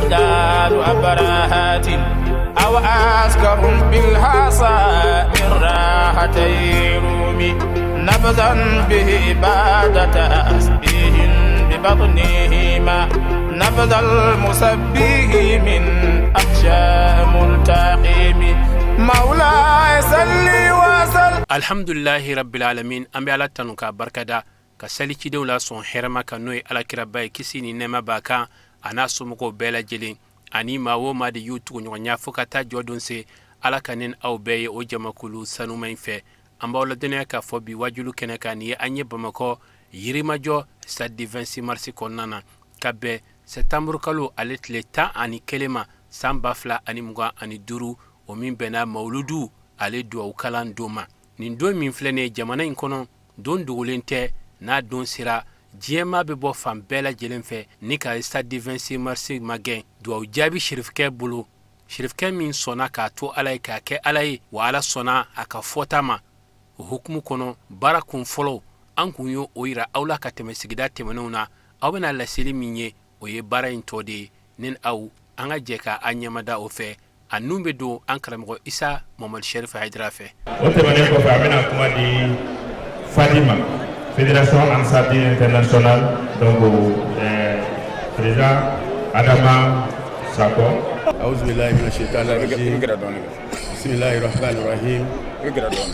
أبدال أبراهات أو أسكر بالحصى من راحتي رومي نبذا به بعد تسبيح ببطنهما نبذ المسبح من أخشى ملتقم مولاي صلي وسلم. Alhamdulilahi rabbil alamin. An bɛ Ala tanu k'a barikada, ka sali cidenw la sɔn hɛrɛma kan, n'o ye Alakiraba ye, kisi ni nɛɛma b'a kan, a n'a somɔgɔw bɛɛ lajɛlen, ani maa o maa de y'u tuguɲɔgɔnya fo ka taa jɔ don se. Ala ka ne aw bɛɛ ye o jamakulu sanuma in fɛ. An b'aw ladɔnniya k'a fɔ bi wajulu kɛnɛ kan, nin ye an ye Bamakɔ Yirimajɔ, stade du 26 mars kɔnɔna na, ka bɛn septembre kalo ale tile 11 ma, san 2025, o min bɛnna mawuludu ale duwawu kalan don ma. Nin don min filɛ nin ye jamana in kɔnɔ, don dogolen tɛ. N'a don sera, diɲɛmaa bɛ bɔ fan bɛɛ lajɛlen fɛ ni ka stade du 26 mars magɛn duwawu jaabi sirifukɛ bolo, sirifukɛ min sɔnna k'a to Ala ye, k'a kɛ Ala ye, wa Ala sɔnna a ka fɔta ma. O hukumu kɔnɔ, baara kun fɔlɔ, an kun y'o o yira aw la ka tɛmɛ sigida tɛmɛnenw na. Aw bɛna laseli min ye, o ye baara in tɔ de ye. Ni aw an ka jɛ ka an ɲɛmada o fɛ, a nun bɛ don an karamɔgɔ Isa Mamadu Sɛrifu Hayidara fɛ. O tɛmɛnen kɔfɛ, an bɛna kuma di Fadi ma, Fédération Ansar-Dine Internationale, donc président Adama Sakɔ. أعوذ بالله من الشيطان الرجيم، بسم الله الرحمن الرحيم.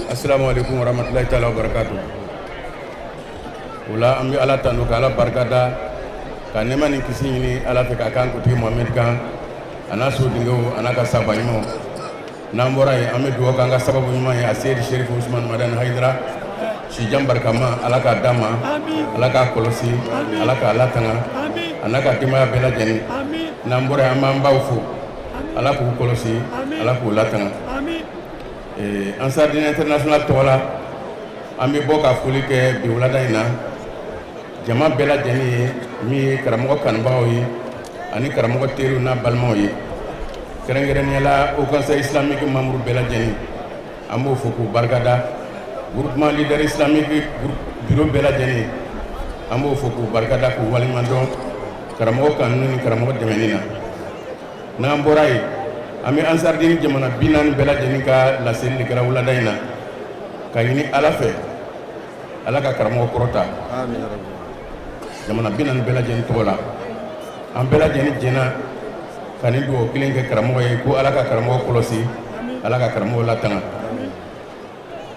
السلام عليكم ورحمة الله تعالى وبركاته. O la, an bɛ Ala tanu ka Ala barikada, ka nɛɛma ni kisi ɲini Ala fɛ ka k'an kuntigi Mohamɛdi kan, a n'a sodengew, a n'a ka sahaba ɲumanw. N'an bɔra yen, an bɛ dugawu k'an ka sababu ɲuman ye, a Seyidi Serifu Usumani Madani Hayidara. Sijan barikama, Ala k'a d'a ma, Ala k'a kɔlɔsi, Ala k'a latanga, a n'a ka denbaya bɛɛ lajɛlen. N'an bɔra yen, an b'an baw fo, Ala k'u kɔlɔsi, Ala k'u latanga. Ansar-Dine International tɔgɔ la, an bɛ bɔ ka foli kɛ bi wulada in na jama bɛɛ lajɛlen ye, min ye karamɔgɔ kanubagaw ye ani karamɔgɔ teriw n'a balimaw ye, kɛrɛnkɛrɛnnenya la Haut Conseil islamique membre bɛɛ lajɛlen, an b'o fo k'u barikada. Groupement leader islamique bureau bɛɛ lajɛlen, an b'o fo k'u barikada, k'u waleɲuman dɔn karamɔgɔ kanu ni karamɔgɔ dɛmɛni na. N'an bɔra yen, an bɛ Ansar-Dine jamana 40 bɛɛ lajɛlen ka laseli de kɛra wulada in na, ka ɲini Ala fɛ, Ala ka karamɔgɔ kɔrɔta. Jamana 40 bɛɛ lajɛlen tɔgɔ la, an bɛɛ lajɛlen jɛna ka nin dugawu kelen kɛ karamɔgɔ ye, ko Ala ka karamɔgɔ kɔlɔsi, Ala ka karamɔgɔ latanga.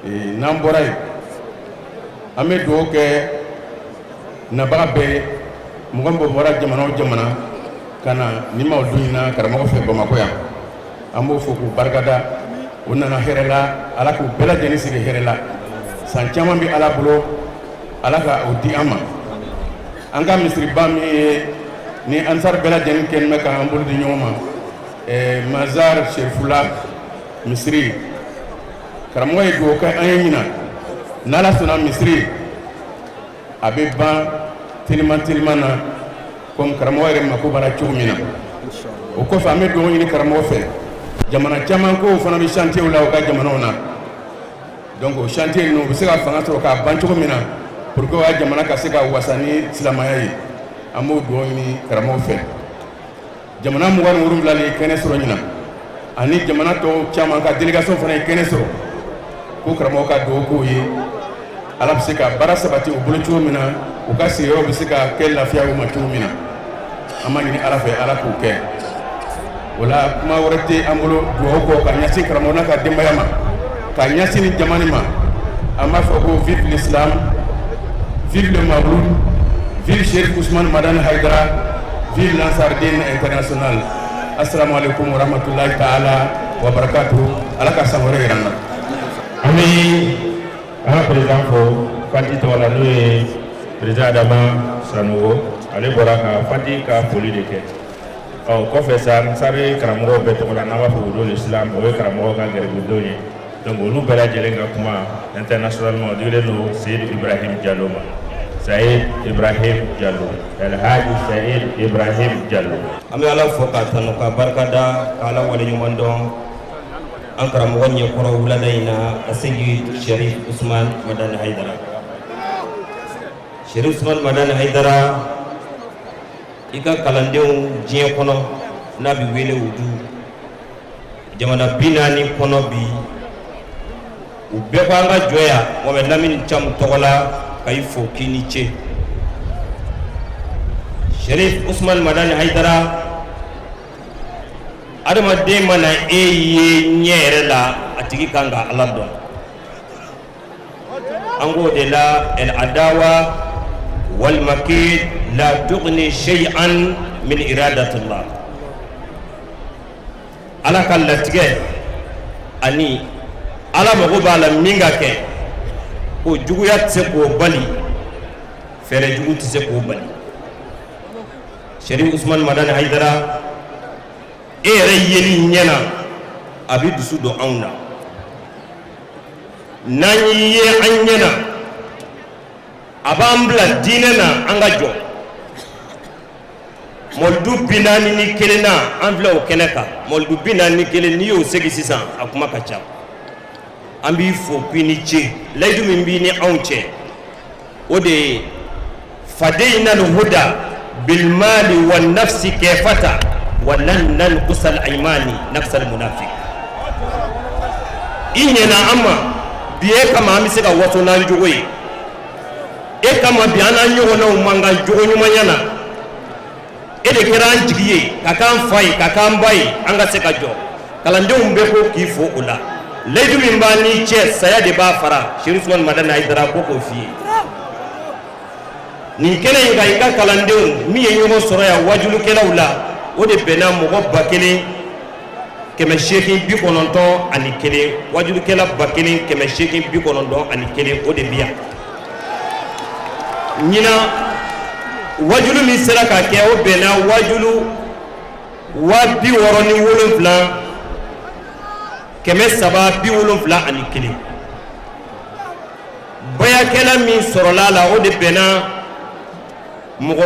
N'an bɔra yen, an bɛ dugawu kɛ nabaga bɛɛ ye, mɔgɔ min bɔra jamana o jamana ka na ni mawuludu in na karamɔgɔ fɛ Bamakɔ yan, an b'o fo k'u barikada. U nana hɛrɛ la, Ala k'u bɛɛ lajɛlen sigi hɛrɛ la. San caman bɛ Ala bolo, Ala ka o di an ma. An ka misiriba min ye ni Ansar bɛɛ lajɛlen kɛlen bɛ k'an bolo di ɲɔgɔn ma, Mazar Serifula misiri, karamɔgɔ ye dugawu kɛ an ye ɲinan. N'Ala sɔnna, misiri a bɛ ban teliman teliman na, komi karamɔgɔ yɛrɛ mako b'a la cogo min na. O kɔfɛ, an bɛ dugawu ɲini karamɔgɔ fɛ. Jamana caman kow fana bɛ chantier la u ka jamanaw na. Donc o chantier ninnu, u bɛ se ka fanga sɔrɔ k'a ban cogo min na, pour que ka jamana ka se ka wasa ni silamɛya ye, an b'o dugawu ɲini karamɔgɔ fɛ. Jamana 27 de ye kɛnɛ sɔrɔ ɲinan, ani jamana tɔw caman ka délégation fana ye kɛnɛ sɔrɔ, ko karamɔgɔ ka dugawu k'o ye, Ala bɛ se ka baara sabati u bolo cogo min na, u ka sigiyɔrɔ bɛ se ka kɛ lafiya u ma cogo min na. An b'a ɲini Ala fɛ, Ala k'o kɛ. O la, kuma wɛrɛ tɛ an bolo dugawu kɔ ka ɲɛsin karamɔgɔ n'a ka denbaya ma, ka ɲɛsin ni jama nin ma. An b'a fɔ ko vive l'islam, vive le mawlud, vive Chérif Ousmane Madani Haidara, vive l'Ansar Dine International. Assalamu alaikum warahmatullahi ta'ala wa barakatuh. Ala ka san wɛrɛ yira an na. An bɛ an ka président fo Fati tɔgɔ la, n'o ye président Adama Sanogo. Ale bɔra ka Fati ka foli de kɛ. Ɔ kɔfɛ sa, Ansari karamɔgɔw bɛɛ tɔgɔ la, n'an b'a fɔ o islam, o ye karamɔgɔw ka gɛrɛgɛdon ye. Donc olu bɛɛ lajɛlen ka kuma internationalement, o digilen don Seyidu Ibrahim Jalo ma, Sayid Ibrahim Jalo, Alhaji Sayid Ibrahim Jalo. An bɛ Ala fo k'a tanu, ka barika da, k'Ala waleɲuman dɔn an karamɔgɔ ɲɛkɔrɔ wulada in na, a Seyidi Sherif Usman Madani Hayidara. Sherif Usman Madani Hayidara, i ka kalandenw diɲɛ kɔnɔ. N'a bɛ wele wudu jamana 40 kɔnɔ bi, u bɛɛ ko an ka jɔ yan. Mohamed Lamine Thiam tɔgɔ la, ka i fo k'i ni ce. Sherif Usman Madani Hayidara, adamaden mana e ye ɲɛ yɛrɛ la, a tigi kan ka Ala dɔn. An k'o de la, el adawa wal makid la tughni shay'an min iradatillah. Ala ka latigɛ ani Ala mago b'a la min ka kɛ, ko juguya tɛ se k'o bali, fɛɛrɛ jugu tɛ se k'o bali. Sherif Usman Madani Hayidara, e yɛrɛ yeli ɲɛ na, a bɛ dusu don anw na. N'an y'i ye an ɲɛ na, a b'an bila diinɛ na an ka jɔ. Mɔlidu 41 na, an filɛ o kɛnɛ kan. Mɔlidu 41, n'i y'o segin sisan, a kuma ka ca. An b'i fo k'i ni ce. Layidu min b'i ni anw cɛ, o de ye fadeyina alhuda bilmali wa nafsi kɛfata wa lan nankusa alimani nafsal munafik. I ɲɛna an ma bi, e kama an bɛ se ka waso n'an jogo ye. E kama bi an n'an ɲɔgɔnnaw man kan jogo ɲumanya na. E de kɛra an jigi ye, ka k'an fa ye, ka k'an ba ye, an ka se ka jɔ. Kalandenw bɛɛ ko k'i fo o la. Layidu min b'an n'i cɛ, saya de b'a fara. Sherif Usman Madani Hayidara ko k'o f'i ye nin kɛnɛ in kan. I ka kalandenw min ye ɲɔgɔn sɔrɔ yan wajulukɛlaw la, o de bɛnna mɔgɔ 1891, wajulukɛla 1891, o de bi yan ɲinan. Wajulu min sera ka kɛ, o bɛnna wajulu 67,371. Bayakɛla min sɔrɔla a la, o de bɛnna mɔgɔ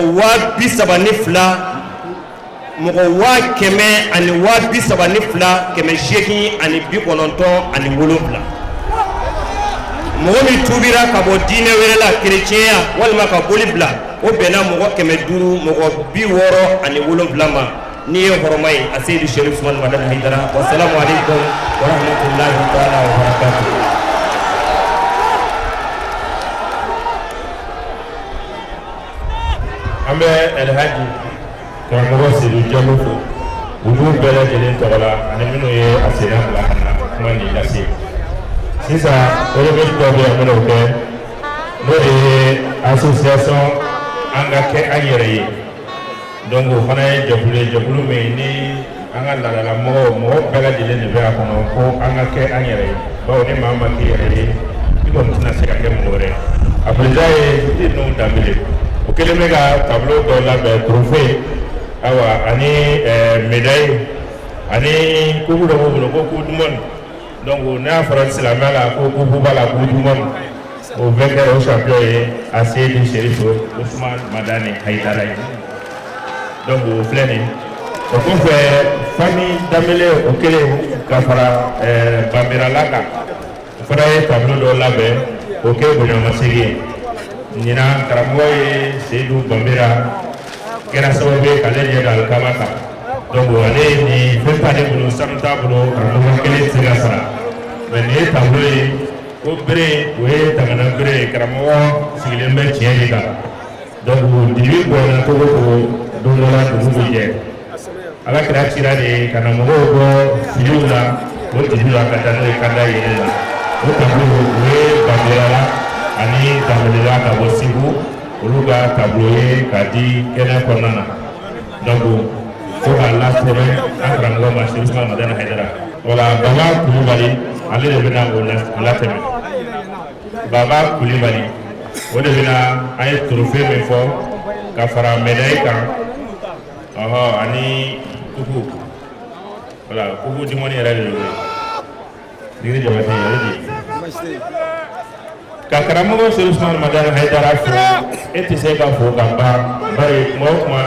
32,000, mɔgɔ 132,897. Mɔgɔ min tuubira ka bɔ diinɛ wɛrɛ la, kerecɛnya walima ka boli bila, o bɛnna mɔgɔ 500 mɔgɔ 67 ma. N'i ye hɔrɔma ye, a seyidu Sherif Usman Madani Hayidara. Wasalamu aleykum wa rahmatulahi taala wa barakatuh. An bɛ Alhaji Karamɔgɔ Sedu Jalo fo olu bɛɛ lajɛlen tɔgɔ la, ani minnu ye a senna bila ka na kuma nin lase. Sisan, remise dɔ bɛ yan, n bɛna o kɛ, n'o de ye association An ka kɛ an yɛrɛ ye. Donc o fana ye jɛkulu ye, jɛkulu min ni an ka laadala mɔgɔw, mɔgɔ bɛɛ lajɛlen de bɛ a kɔnɔ, ko an ka kɛ an yɛrɛ ye, bawo ni maa ma k'i yɛrɛ ye, i kɔni tɛna se ka kɛ mɔgɔ wɛrɛ ye. A président ye Nuhu Danbele. O kɛlen bɛ ka tableau dɔ labɛn, trophée, ayiwa, ani médaille, ani coupe dɔ b'u bolo ko coupe du monde. Donc n'a fɔra silamɛya la ko coupe b'a la, coupe du monde, o vainqueur, o champion ye a Seyidi Sherif Ousmane Madani Hayidara ye. Donc o filɛ nin. O kɔfɛ, famille Danbele, o kɛlen ka fara Banbirala kan, o fana ye tableau dɔ labɛn k'o kɛ bonyamasegin ye. Ɲinan, karamɔgɔ ye Seyidu Banbira kɛra sababu ye k'ale ɲɛ da alikama kan. Donc ale ni fɛn t'ale bolo, sanu t'a bolo, karamɔgɔ kelen tɛ se ka sara, mais nin ye tableau ye ko bere, o ye tangana bere ye. Karamɔgɔ sigilen bɛ tiɲɛ de kan. Donc dibi bɔnna cogo o cogo, don dɔ la dugu bɛ jɛ. Ala kira cira de ka na mɔgɔw bɔ filiw la, o dibi la, ka taa n'o ye kanda yɛrɛ la. O tableau, o ye Banbirala ani Danbelela ka bɔ Segu, olu ka tableau ye k'a di kɛnɛ kɔnɔna na. Donc fo k'a lasɛbɛn an karamɔgɔ ma, Sherif Usman Madani Hayidara. Wala Baba Kulubali, ale de bɛna o latɛmɛ. Baba Kulibali, o de bɛna an ye trophée min fɔ ka fara médaille kan, ɔhɔ, ani coupe. Voilà, coupe du monde yɛrɛ de don. Sigiri Jabate, ale de ka karamɔgɔ Sherif Usman Madani Hayidara fo. E tɛ se ka fo ka ban, bari kuma o kuma,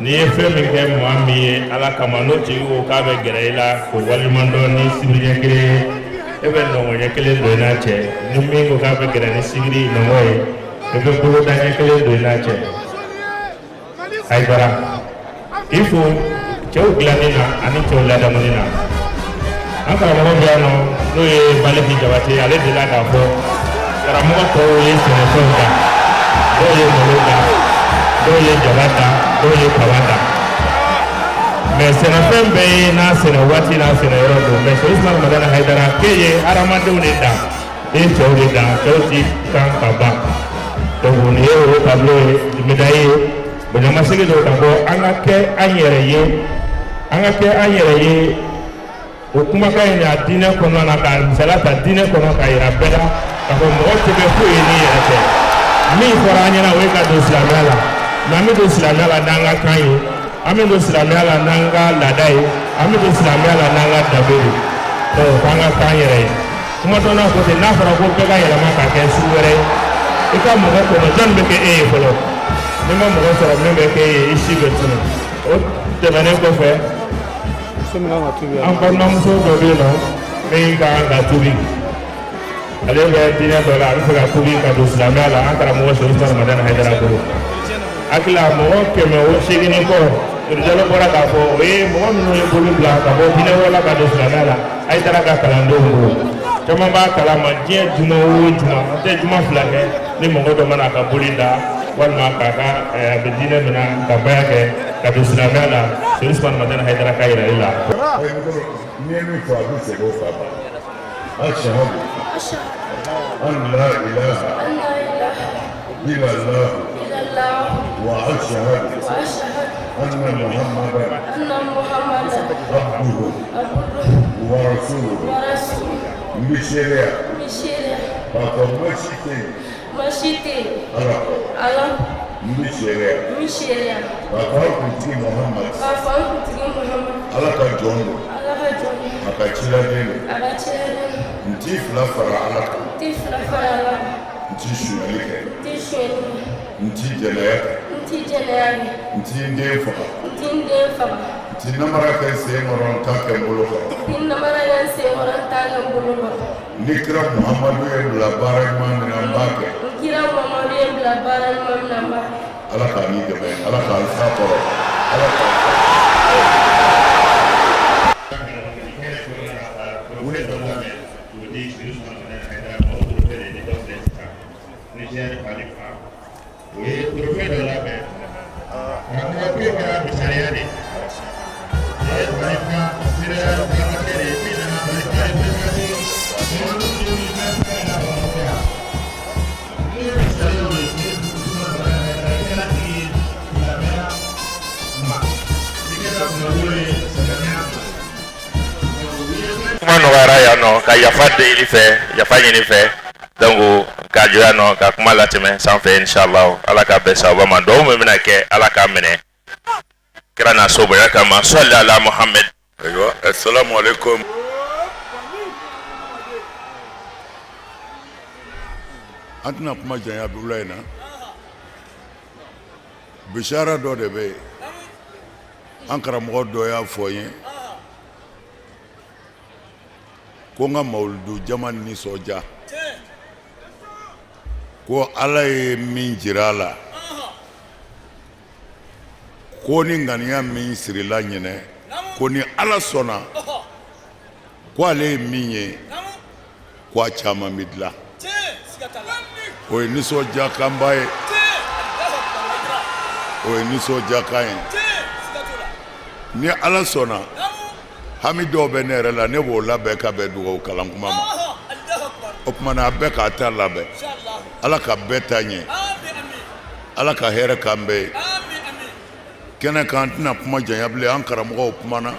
n'i ye fɛn min kɛ maa min ye Ala kama, n'o tigi ko k'a bɛ gɛrɛ i la k'o waleɲuman dɔn ni sibiri ɲɛ kelen ye, e bɛ nɔngɔn ɲɛ kelen don i n'a cɛ. Ni min ko k'a bɛ gɛrɛ ni sibiri nɔngɔn ye, e bɛ boloda ɲɛ kelen don i n'a cɛ. Hayidara, i fo. cɛw dilanni na ani cɛw ladamuni na. An karamɔgɔ bɛ yan nɔ, n'o ye Baliki Jabate, ale delila k'a fɔ karamɔgɔ tɔw ye sɛnɛfɛnw dan, dɔw ye malo dan, dɔw ye jaba dan, dɔw ye kaba dan, mais sɛnɛfɛn bɛɛ ye n'a sɛnɛ waati n'a sɛnɛ yɔrɔ don. Mais Sɛki Usumani Madani Hayidara k'e ye hadamadenw de dan, e ye cɛw de dan, cɛw ti kan ka ban. Donc nin ye o tableau ye, médaille ye, bonyamasegin don ka bɔ an ka kɛ an yɛrɛ ye, an ka kɛ an yɛrɛ ye. O kumakan in a diinɛ kɔnɔna na, ka misaliya ta diinɛ kɔnɔ ka yira bɛɛ la k'a fɔ mɔgɔ tɛ kɛ foyi ye n'i yɛrɛ tɛ. Min fɔra an ɲɛna, o ye ka don silamɛya la, mais an bɛ don silamɛya la n'an ka kan ye, an bɛ don silamɛya la n'an ka laada ye, an bɛ don silamɛya la n'an ka danbe de. Donc k'an ka k'an yɛrɛ ye. Kuma dɔnna ko ten, n'a fɔra ko bɛɛ ka yɛlɛma ka kɛ sugu wɛrɛ ye, i ka mɔgɔ kɔnɔ, jɔnni bɛ kɛ e ye fɔlɔ? N'i ma mɔgɔ sɔrɔ min bɛ kɛ e ye, i si bɛ tunun. O tɛmɛnen kɔfɛ, an balimamuso dɔ bɛ yen nɔ min ka kan ka tubi, ale bɛ diinɛ dɔ la, a bɛ fɛ ka tubi ka don silamɛya la an karamɔgɔ Sɛki Usumani Madani Hayidara bolo. Hakili la mɔgɔ 800 ni kɔ, Jalo bɔra k'a fɔ, o ye mɔgɔ minnu ye bolo bila ka bɔ diinɛ wɛrɛ la ka don silamɛya la Hayidara ka kalandenw bolo. Caman b'a kalama, diɲɛ juma o juma, an tɛ juma fila kɛ ni mɔgɔ dɔ mana a ka boli da walima k'a ka a bɛ diinɛ min na ka baya kɛ ka don silamɛya la Sɛki Usumani Madani Hayidara ka yirali la. N'i ye min fɔ, a bɛ segin o kan. Ashhadu an la ilaha illallah wa ashhadu anna muhammadan abduhu wa rasuluhu. N bɛ seereya k'a fɔ ma si tɛ yen Ala kɔ. N bɛ seereya k'a fɔ an kuntigi Muhammad, Ala ka jɔn don, a ka ciladen don. N t'i fila fara Ala kan, n t'i sonyali kɛ, n t'i jɛnɛya kɛ, n t'i n den faga, n t'i namara kɛ n sen kɔrɔ, n t'a kɛ n bolo kɔrɔ. Ni kira Muhamadu ye n bila baara ɲuman min na, n b'a kɛ. Ala k'a ni dɛmɛ, Ala k'an s'a kɔrɔ, Ala k'an U ye trophée dɔ labɛn, karamɔgɔ k'o kɛra misaliya de ye. Nin ye Maliba général Babakɛ de ye min nana Maliba représenter Mawuludu 2025 la Bamakɔ yan. Ninnu ye misaliyaw ye Seyidu Usumani Madani Hayidara kɛra tigi ye silamɛya ma, i kɛra kunnawolo ye silamɛya ma. Kuma nɔgɔyara yan nɔ ka yafa deli fɛ, yafa ɲini fɛ. Donc ka jɔ yan nɔ ka kuma latɛmɛ sanfɛ, inshallah. Ala ka bɛn sababa ma. Dugawu min bɛna kɛ, Ala k'a minɛ kira n'a so bonya kama. Sɔli ala Muhammed. Ayiwa, assalamu alaikum. An tɛna kuma janya wula in na. Bishara dɔ de bɛ yen, an karamɔgɔ dɔ y'a fɔ n ye ko n ka mawuludu jama nisɔndiya, ko Ala ye min jira a la, ko ni ŋaniya min sirila ɲinɛ, ko ni Ala sɔnna, ko ale ye min ye, ko a caman bɛ dilan. O ye nisɔndiyakanba ye, o ye nisɔndiyakan ye. Ni Ala sɔnna, hami dɔw bɛ ne yɛrɛ la, ne b'o labɛn ka bɛn dugawu kalan kuma ma. O tuma na, a bɛɛ k'a ta labɛn. Ala ka bɛɛ ta ɲɛ, Ala ka hɛrɛ k'an bɛɛ ye. Kɛnɛ kan, an tɛna kuma janya bilen. An karamɔgɔw kumana,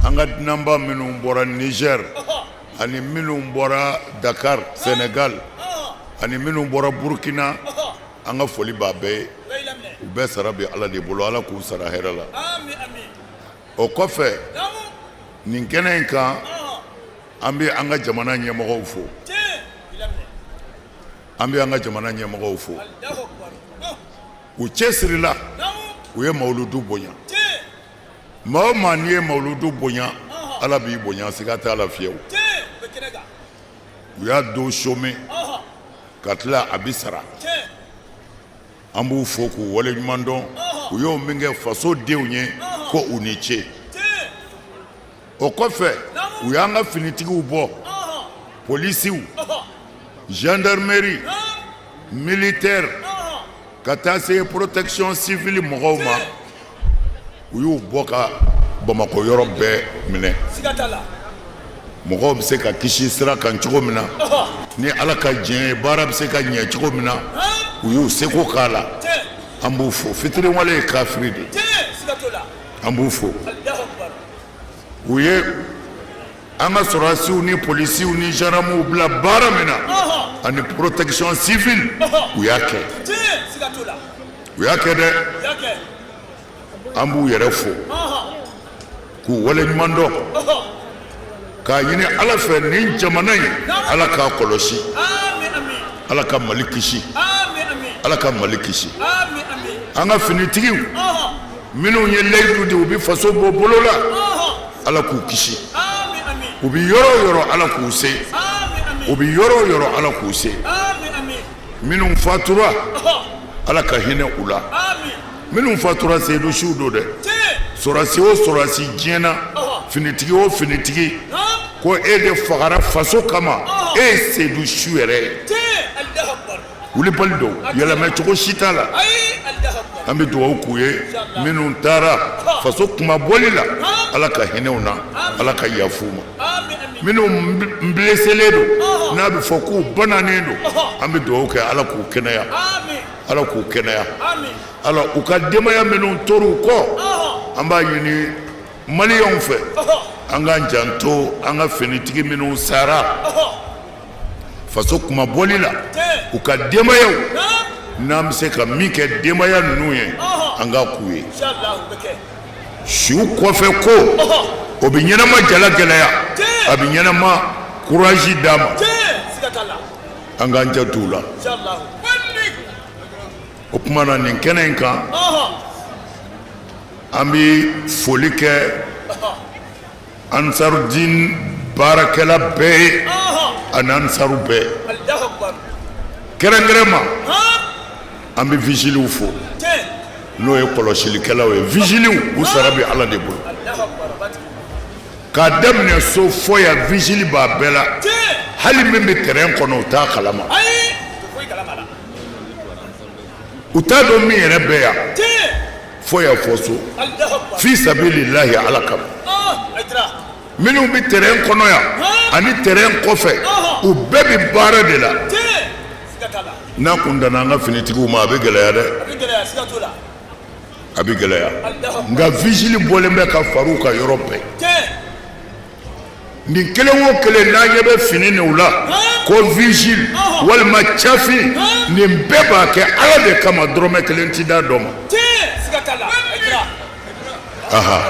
an ka dunanba minnu bɔra Niger ani minnu bɔra Dakar Sénégal ani minnu bɔra Burkina, an ka foli b'a bɛɛ ye. U bɛɛ sara bɛ Ala de bolo, Ala k'u sara hɛrɛ la. O kɔfɛ, nin kɛnɛ in kan, an bɛ an ka jamana ɲɛmɔgɔw fo, an bɛ an ka jamana ɲɛmɔgɔw fo. U cɛsirila, u ye mawuludu bonya. Maa o maa, n'i ye mawuludu bonya, Ala b'i bonya, siga t'a la fiyewu. U y'a don somɛ ka tila a bɛ sara. An b'u fo k'u waleɲuman dɔn. U y'o min kɛ faso denw ye, ko u ni ce. O kɔfɛ u y'an ka finitigiw bɔ, polisiw, gendarmerie, militaire, ka taa se protection civile mɔgɔw ma, u y'u bɔ ka Bamakɔ yɔrɔ bɛɛ minɛ. Mɔgɔw bɛ se ka kisi sira kan cogo min na, ni Ala ka diɲɛ ye baara bɛ se ka ɲɛ cogo min na, u y'u seko k'a la. An b'u fo. Fitiriwale ye kafiri de ye. An b'u fo. U ye an ka sɔrɔdasiw ni polisiw ni gendarmew bila baara min na ani protection civile, u y'a kɛ, u y'a kɛ dɛ. An b'u yɛrɛ fo k'u waleɲuman dɔn, k'a ɲini Ala fɛ nin jamana in, Ala k'a kɔlɔsi, Ala ka Mali kisi, Ala ka Mali kisi. An ka finitigiw minnu ye layidu di u bɛ faso bɔ bolo la, Ala k'u kisi. U bɛ yɔrɔ o yɔrɔ, Ala k'u se. U bɛ yɔrɔ o yɔrɔ, Ala k'u se. Minnu fatura, Ala ka hinɛ u la. Minnu fatura, seyidu siw don dɛ. Sɔrɔdasi o sɔrɔdasi diɲɛ na, finitigi o finitigi, ko e de fagara faso kama, e ye seyidu su yɛrɛ ye. Wulibali don, yɛlɛmɛ cogo si t'a la. An bɛ dugawu k'u ye. Minnu taara faso kunmabɔli la, Ala ka hinɛ u na, Ala ka yafa u ma. Minnu blesselen don, n'a bɛ fɔ k'u bananen don, an bɛ dugawu kɛ, Ala k'u kɛnɛya, Ala k'u kɛnɛya. Ala u ka denbaya minnu tor'u kɔ, an b'a ɲini maliyɛnw fɛ, an k'an janto an ka finitigi minnu sara faso kunmabɔli la, u ka denbayaw, n'an bɛ se ka min kɛ denbaya ninnu ye, an k'a k'u ye. Su kɔfɛ ko o bɛ ɲɛnama jala gɛlɛya, a bɛ ɲɛnama courage d'a ma. An k'an janto u la. O tuma na, nin kɛnɛ in kan, an bɛ foli kɛ Ansarudin baarakɛla bɛɛ ye ani Ansaru bɛɛ kɛrɛnkɛrɛn ma. An bɛ vigiliw fo, n'o ye kɔlɔsilikɛlaw ye. Vigiliw, u sara bɛ Ala de bolo. K'a daminɛ so fɔ yan, vigile b'a bɛɛ la. Hali min bɛ terrain kɔnɔ, u t'a kalama, u t'a dɔn min yɛrɛ bɛ yan fo yan fɔ so. Fi sabililahi, Ala kama. Minnu bɛ terrain kɔnɔ yan ani terrain kɔfɛ, u bɛɛ bɛ baara de la. N'a kun danna an ka finitigiw ma, a bɛ gɛlɛya dɛ, a bɛ gɛlɛya. Nka vigile bɔlen bɛ ka far'u kan yɔrɔ bɛɛ. Nin kelen o kelen n'a ɲɛ bɛ fini nin la ko vigile walima cafin, nin bɛɛ b'a kɛ Ala de kama, dɔrɔmɛ kelen ti d'a dɔ ma. Aha,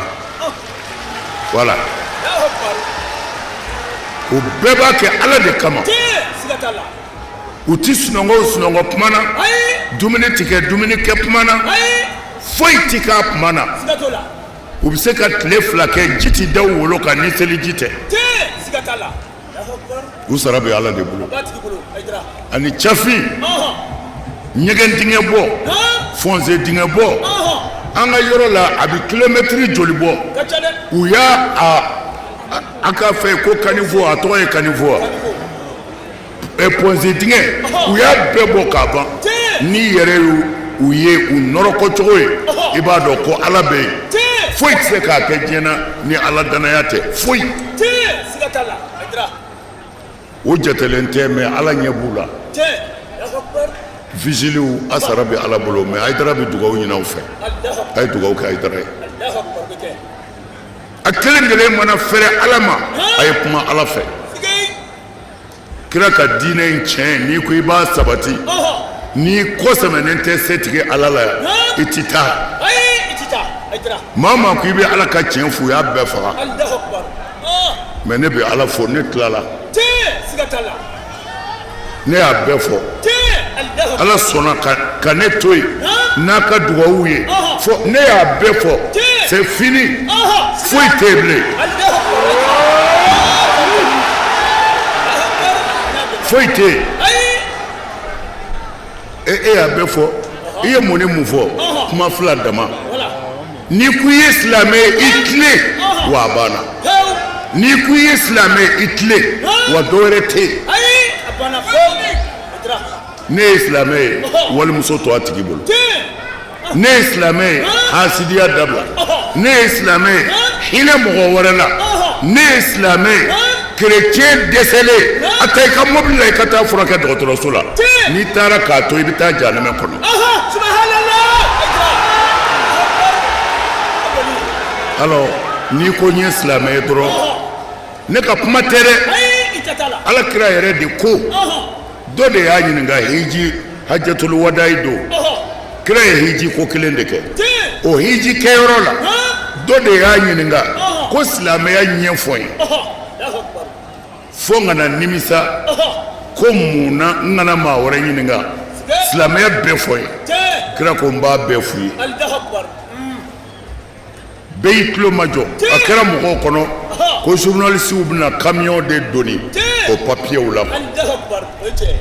voilà, u bɛɛ b'a kɛ Ala de kama. U ti sunɔgɔ o sunɔgɔ tuma na, dumuni ti kɛ dumuni kɛ tuma na, foyi ti k'a tuma na. U bɛ se ka tile 2 kɛ, ji tɛ da u wolo kan ni seliji tɛ. U sara bɛ Ala de bolo. Ani cafin, ɲɛgɛn dingɛ bɔ, fosse dingɛ bɔ, an ka yɔrɔ la a bɛ kilomɛtiri joli bɔ? U y'a a ka fɛ ko caniveau, a tɔgɔ ye caniveau wa? Fosse dingɛ, u y'a bɛɛ bɔ k'a ban. N'i yɛrɛ u ye u nɔrɔkɔ cogo ye, i b'a dɔn ko Ala bɛ yen. Foyi tɛ se k'a kɛ diɲɛ na ni Ala danaya tɛ, foyi. O jatelen tɛ, mais Ala ɲɛ b'u la. Vigiliw, a sara bɛ Ala bolo, mais Hayidara bɛ dugawu ɲini aw fɛ. A ye dugawu kɛ Hayidara ye. A kelen kelen mana fɛrɛ Ala ma, a ye kuma Ala fɛ. Kira ka diinɛ in tiɲɛ, n'i ko i b'a sabati, n'i kɔ sɛmɛnen tɛ setigi Ala la yan, i ti taa. Maa maa ko i bɛ Ala ka tiɲɛ fɔ, u y'a bɛɛ faga. Mais ne bɛ Ala fo, ne tilala, ne y'a bɛɛ fɔ. Ala sɔnna ka ne to yen n'a ka dugawu ye fo ne y'a bɛɛ fɔ. C'est fini, foyi tɛ yen bilen, foyi tɛ yen. E e y'a bɛɛ fɔ, i ye mun ni mun fɔ? Kuma fila dama. N'i ko i ye silamɛ ye, i tilen wa, a banna. N'i ko i ye silamɛ, i tilen wa, dɔ wɛrɛ tɛ yen. Ne ye silamɛ ye, walimuso to a tigi bolo. Ne ye silamɛ ye, hasidiya dabila. Ne ye silamɛ ye, hinɛ mɔgɔ wɛrɛ la. Ne ye silamɛ ye, kerecɛn dɛsɛlen, a ta i ka mobili la, i ka taa furakɛ dɔgɔtɔrɔso la. N'i taara k'a to, i bɛ taa jahanamɛ kɔnɔ. Alors n'i ko n ye silamɛ ye dɔrɔn, ne ka kuma tɛ dɛ, Ala kira yɛrɛ de ko. Dɔ de y'a ɲininka hiji hajatulu wadayi don. Kira ye hiji ko kelen de kɛ. O hiji kɛyɔrɔ la, dɔ de y'a ɲininka ko silamɛya ɲɛfɔ n ye, fo n kana nimisa ko mun na n kana maa wɛrɛ ɲininka silamɛya bɛɛ fɔ n ye. Kira ko n b'a bɛɛ f'u ye. Bɛɛ y'i tulo majɔ. A kɛra mɔgɔw kɔnɔ ko journalistew bɛna camion de doni o papiyew la.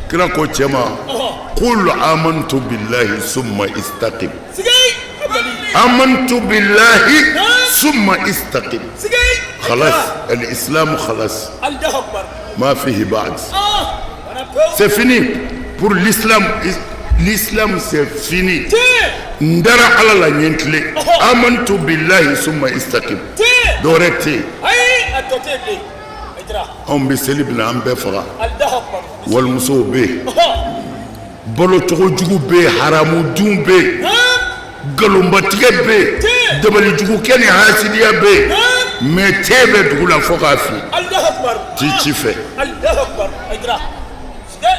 Kira ko cɛ ma: qul amantu billahi summa istaqim, amantu billahi summa istaqim, khalas al-islam, khalas, ma fihi ba'd, c'est fini pour l'islam, l'islam c'est fini. N dara Ala la, n ye n tilen, amantu billahi summa istaqim, dɔwɛrɛ tɛ yen. Anw bɛ seli bɛna an bɛɛ faga. Walimusow bɛ yen, balocogo jugu bɛ yen, haramu dun bɛ yen, nkalonbatigɛ bɛ yen, dabalijugukɛ ni hasidiya bɛ yen, mais te bɛ dugu la fo k'a fin t'i ci fɛ.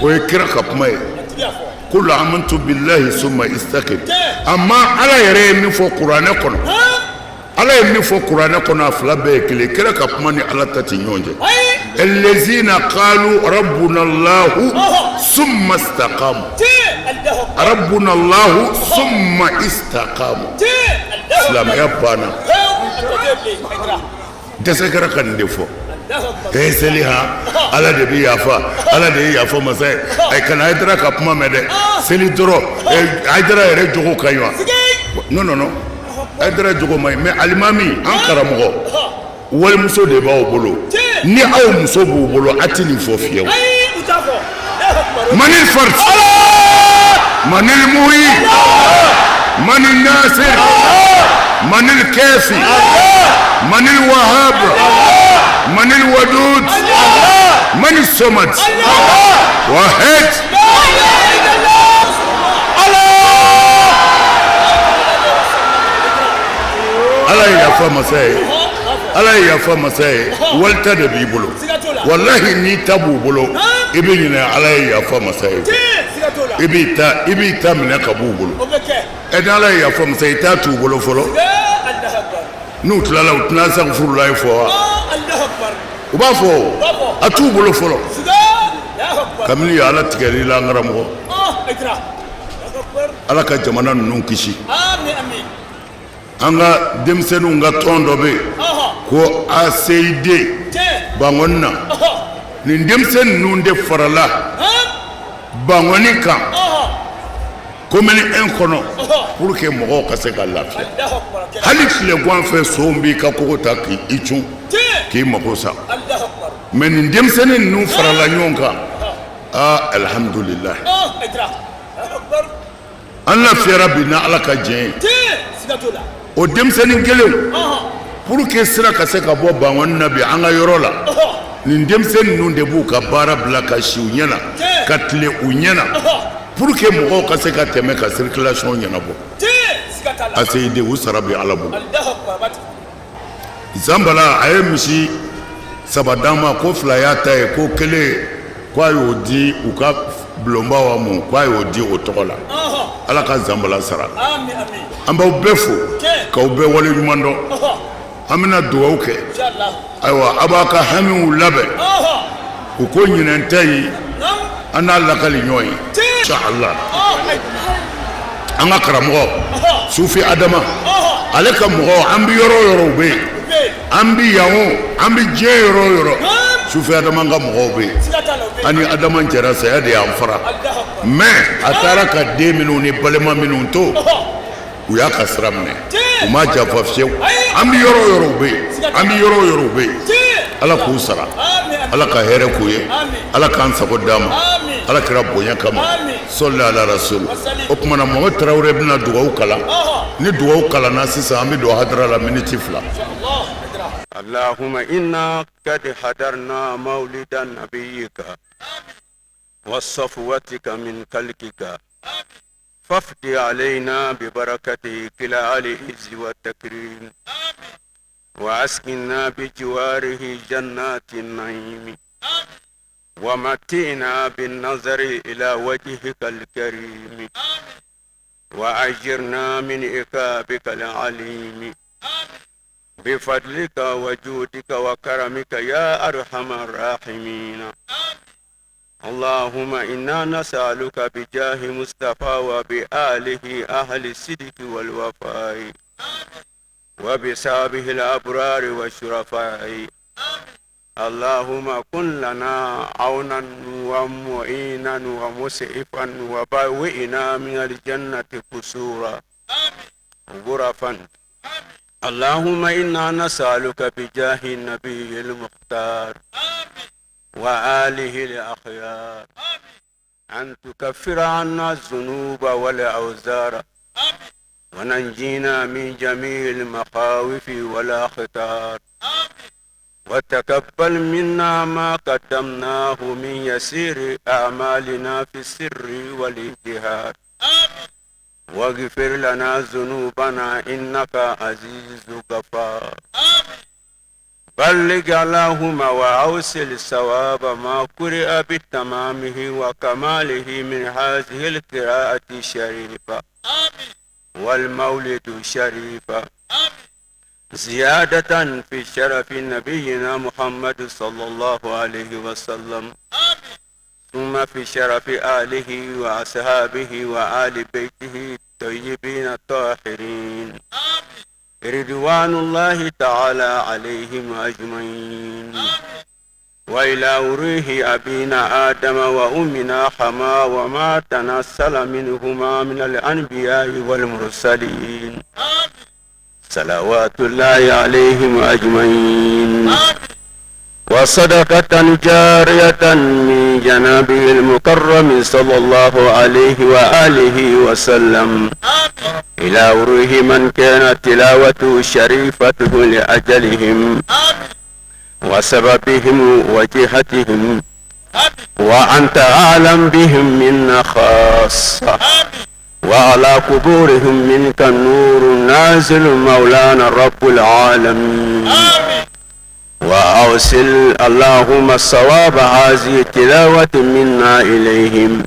O ye kira ka kuma ye: qul amantu billahi summa istaqim. Amma Ala yɛrɛ ye min fɔ kuranɛ kɔnɔ, Ala ye min fɔ kuranɛ kɔnɔ, a fila bɛɛ ye kelen. Kira ka kuma ni Ala ta tɛ ɲɔgɔn cɛ. Allazina qalu rabbuna Allahu summa istaqamu, rabbuna Allahu summa istaqamu. Silamɛya banna. Dɛsɛ kɛra ka nin de fɔ. E seli ha, Ala de bɛ yafa, Ala de ye yafa masa ye. A kana Hayidara ka kuma mɛn dɛ. Seli dɔrɔn. Hayidara yɛrɛ jogo ka ɲi wa? Non, non, non, Hayidara jogo man ɲi. Mais alimami, an karamɔgɔ, walimuso de b'aw bolo. Ni aw muso b'u bolo, a tɛ nin fɔ fiyewu. Manil fard, manil muhi, manil nasir, manil kafi, manil wahab, manil wadud, manil somad, wahid. Ala ye yafa masa ye, Ala ye yafa masa ye. Walita de b'i bolo. Walahi, n'i ta b'u bolo, i bɛ ɲinɛ Ala ye yafa masa ye. I b'i ta minɛ ka b'u bolo. Ɛ, ni Ala ye yafa masa ye, i t'a t'u bolo fɔlɔ. N'u tilala, u tɛna sagafurulayi fɔ wa? U b'a fɔ o. A t'u bolo fɔlɔ. Kabini ye Ala tigɛr'i la, an karamɔgɔ, Ala ka jamana ninnu kisi. An ka denmisɛnninw ka tɔn dɔ bɛ yen ko ACID Bankɔni na. Nin denmisɛnnin ninnu de farala Bankɔni kan commune 1 kɔnɔ pour que mɔgɔw ka se ka lafiya. Hali tilegan fɛ, son b'i ka kogo ta k'i cun k'i mago sa. Mais nin denmisɛnnin ninnu farala ɲɔgɔn kan. Aa, alhamdulilayi, an lafiyara bi ni Ala ka diɲɛ ye. O denmisɛnnin kelen, pour que sira ka se ka bɔ Bankɔni na bi an ka yɔrɔ la, nin denmisɛnnin ninnu de b'u ka baara bila ka si u ɲɛna, ka tile u ɲɛna, pour que mɔgɔw ka se ka tɛmɛ ka circulation ɲɛnabɔ. ACID, u sara bi Ala bolo. Zanbala, a ye misi saba d'an ma, ko fila y'a ta ye, ko kelen ko a y'o di u ka bulonba wa mun, ko a y'o di o tɔgɔ la. Ala ka Zanbala sara. An b'aw bɛɛ fo k'aw bɛɛ wale ɲuman dɔn. An bɛna dugawu kɛ. Ayiwa, a b'a ka hamiw labɛn. U ko ɲinɛn tɛ yen, an n'a lakali ɲɔgɔn ye inshallah. An ka karamɔgɔ Sufi Adama, ale ka mɔgɔw, an bɛ yɔrɔ o yɔrɔ, u bɛ yen. An bɛ yan o, an bɛ diɲɛ yɔrɔ o yɔrɔ, Sufi Adama ka mɔgɔw bɛ yen. An ni Adama jɛra, saya de y'an fara. Mais a taara ka den minnu ni balima minnu to, u y'a ka sira minɛ, u ma janfa fiyewu. An bɛ yɔrɔ o yɔrɔ, u bɛ yen. An bɛ yɔrɔ o yɔrɔ, u bɛ yen. Ala k'u sara, Ala ka hɛrɛ k'u ye, Ala k'an sago d'an ma, Ala kira bonya kama, sɔli ala rasul. O tuma na Mohamed Tarawele bɛna dugawu kalan. Ni dugawu kalanna sisan, an bɛ don hadara la miniti 2. اللهم إنا قد حضرنا مولد نبيك وصفوتك من خلقك، فافتح علينا ببركته كلا العز والتكريم، وأسكننا بجواره جنات النعيم، ومتعنا بالنظر إلى وجهك الكريم، وأجرنا من عقابك العليم، بفضلك وجودك وكرمك يا أرحم الراحمين. اللهم إنا نسألك بجاه مصطفى وبآله أهل الصدق والوفاء وبصحبه الأبرار والشرفاء. اللهم كن لنا عونا ومعينا ومسعفا، وبوئنا من الجنة قصورا غرفا. اللهم إنا نسألك بجاه النبي المختار وآله الأخيار أن تكفر عنا الذنوب والأوزار، وننجينا من جميع المخاوف والأخطار، وتقبل منا ما قدمناه من يسير أعمالنا في السر والجهار، واغفر لنا ذنوبنا إنك عزيز غفار. بلغ اللهم وأوصل ثواب ما قرئ بتمامه وكماله من هذه القراءة الشريفة والمولد الشريفة، زيادة في شرف نبينا محمد صلى الله عليه وسلم، ثم في شرف آله وأصحابه وآل بيته الطيبين الطاهرين، رضوان الله تعالى عليهم أجمعين، وإلى روح أبينا آدم وأمنا حواء وما تناسل منهما من الأنبياء والمرسلين، صلوات الله عليهم أجمعين، وصدقة جارية من جنابه المكرم صلى الله عليه وآله وسلم إلى روح من كانت تلاوته شريفته لأجلهم وسببهم وجهتهم، وأنت أعلم بهم منا خاصة، وعلى قبورهم منك النور النازل مولانا رب العالمين. وأوصل اللهم الصواب هذه التلاوة منا إليهم،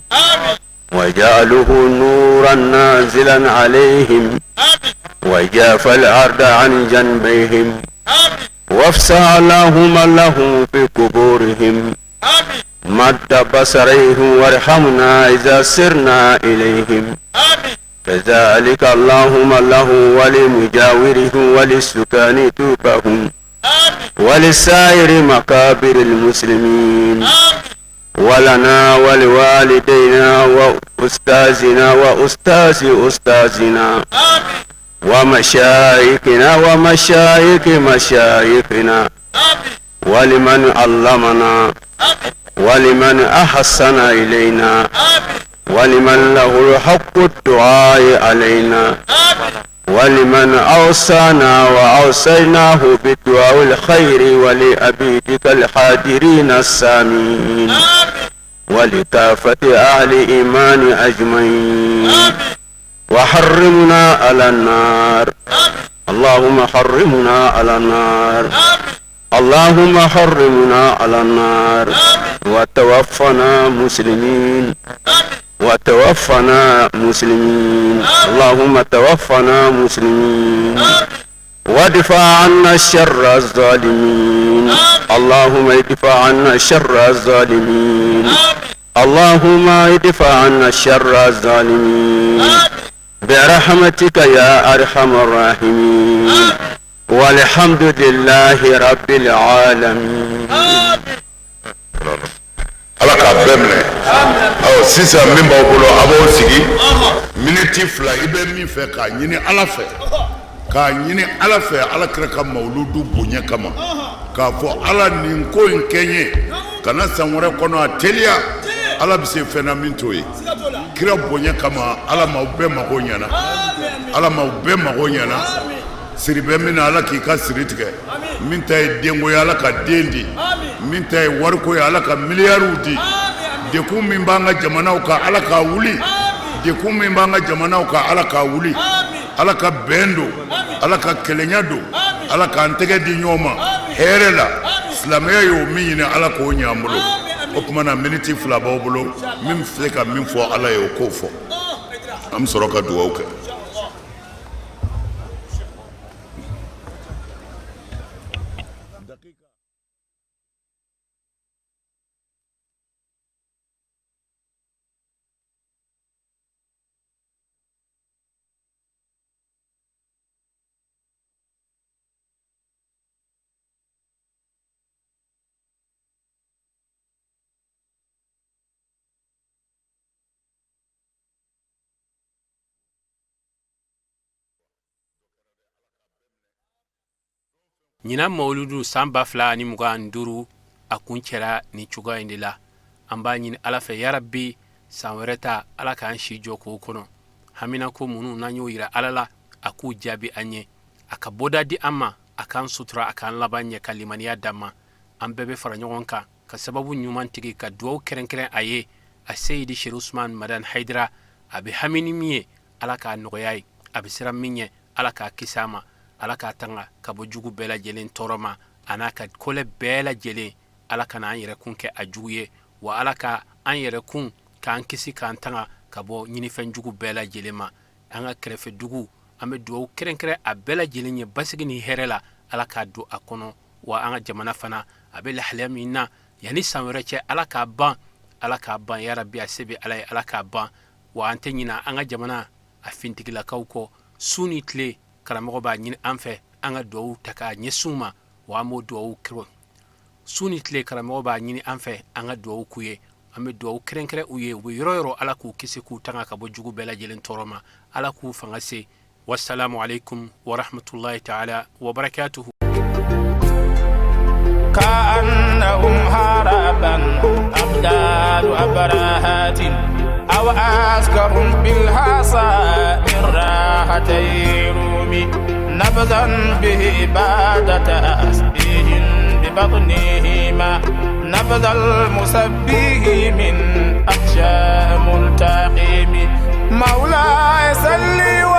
وجعله نورا نازلا عليهم، وجاف الأرض عن جنبيهم، وافسح اللهم لهم في قبورهم مد بصريهم، وارحمنا إذا سرنا إليهم. كذلك اللهم له ولمجاوره ولسكان توبهم ولسائر مقابر المسلمين، ولنا ولوالدينا وأستاذنا وأستاذ أستاذنا ومشايخنا ومشايخ مشايخنا، ولمن علمنا، ولمن أحسن إلينا، ولمن له حق الدعاء علينا، ولمن أوصانا وأوصيناه بالدعاء الخير، ولعبيدك الحاضرين السامعين، ولكافة أهل إيمان أجمعين. وحرمنا على النار، اللهم حرمنا على النار، اللهم حرمنا على النار، وتوفنا مسلمين، وتوفنا مسلمين، اللهم توفنا مسلمين، وادفع عنا شر الظالمين، اللهم ادفع عنا شر الظالمين، اللهم ادفع عنا شر الظالمين برحمتك يا أرحم الراحمين. والحمد لله رب العالمين. Ala k'a bɛɛ minɛ. Ɔ, sisan min b'aw bolo, a b'aw sigi miniti 2. I bɛ min fɛ k'a ɲini Ala fɛ, k'a ɲini Ala fɛ, Ala kira ka mawuludu bonya kama. k'a fɔ ala nin ko in kɛ n ye kana san wɛrɛ kɔnɔ a teliya ala bɛ se fɛn na min t'o ye kira bonya kama ala m'aw bɛɛ mago ɲɛna ala m'aw bɛɛ mago ɲɛna siri bɛ min na ala k'i ka siri tigɛ min ta ye denko ye ala ka den di min ta ye wariko ye ala ka miliyariw di dekun min b'an ka jamanaw kan ala k'a wuli dekun min b'an ka jamanaw kan ala k'a wuli ala ka bɛn don ala ka kelenya don ala k'an tɛgɛ di ɲɔgɔn ma hɛrɛ la silamɛya y'o min ɲini ala k'o ɲɛ an bolo o tuma na miniti 2 b'aw bolo min bɛ se ka min fɔ ala ye o k'o fɔ an bɛ sɔrɔ ka dugawu kɛ. Ɲinan mawuludu san 2025 a kuncɛra nin cogoya in de la. An b'a ɲini Ala fɛ yarabi san wɛrɛ ta Ala k'an si jɔ k'o kɔnɔ. Haminako minnu n'an y'o yira Ala la, a k'u jaabi an ye. A ka bɔda di an ma, a k'an sutura, a k'an laban ɲɛ ka limaniya d'an ma. An bɛɛ bɛ fara ɲɔgɔn kan ka sababu ɲuman tigi ka dugawu kɛrɛnkɛrɛn a ye, a Seyidi Serifu Usumani Madani Hayidara, a bɛ hami ni min ye, Ala k'a nɔgɔya ye, a bɛ siran min ɲɛ, Ala k'a kisi a ma, Ala k'a tanga ka bɔ jugu bɛɛ lajɛlen tɔɔrɔ ma, a n'a ka kɔlɛ bɛɛ lajɛlen. Ala kana an yɛrɛkun kɛ a jugu ye, wa Ala ka an yɛrɛkun k'an kisi k'an tanga ka bɔ ɲinifɛn jugu bɛɛ lajɛlen ma. An ka kɛrɛfɛ dugu, an bɛ dugawu kɛrɛnkɛrɛn a bɛɛ lajɛlen ye basigi ni hɛrɛ la, Ala k'a don a kɔnɔ. Wa an ka jamana fana, a bɛ lahalaya min na, yanni san wɛrɛ cɛ, Ala k'a ban, Ala k'a ban yarabi, a se bɛ Ala ye, Ala k'a ban. Wa an tɛ ɲina an ka jamana a fintigilakaw kɔ. Su ni tile karamɔgɔ b'a ɲini an fɛ an ka dugawu ta k'a ɲɛsin u ma, wa an b'o dugawu kɛ. Su ni tile karamɔgɔ b'a ɲini an fɛ an ka dugawu k'u ye. An bɛ dugawu kɛrɛnkɛrɛn u ye, u bɛ yɔrɔ yɔrɔ, Ala k'u kisi k'u tanga ka bɔ jugu bɛɛ lajɛlen tɔɔrɔ ma, Ala k'u fanga se. Wasalamu alaikum warahmatullahi taala wabarakatuhu. كأنهم هربا أبدال أبراهات أو أسكرهم بالحصى من راحتي رومي نبذا به بعد تسبيح ببطنهما نبذ المسبح من أخشى ملتقم مولاي سلي.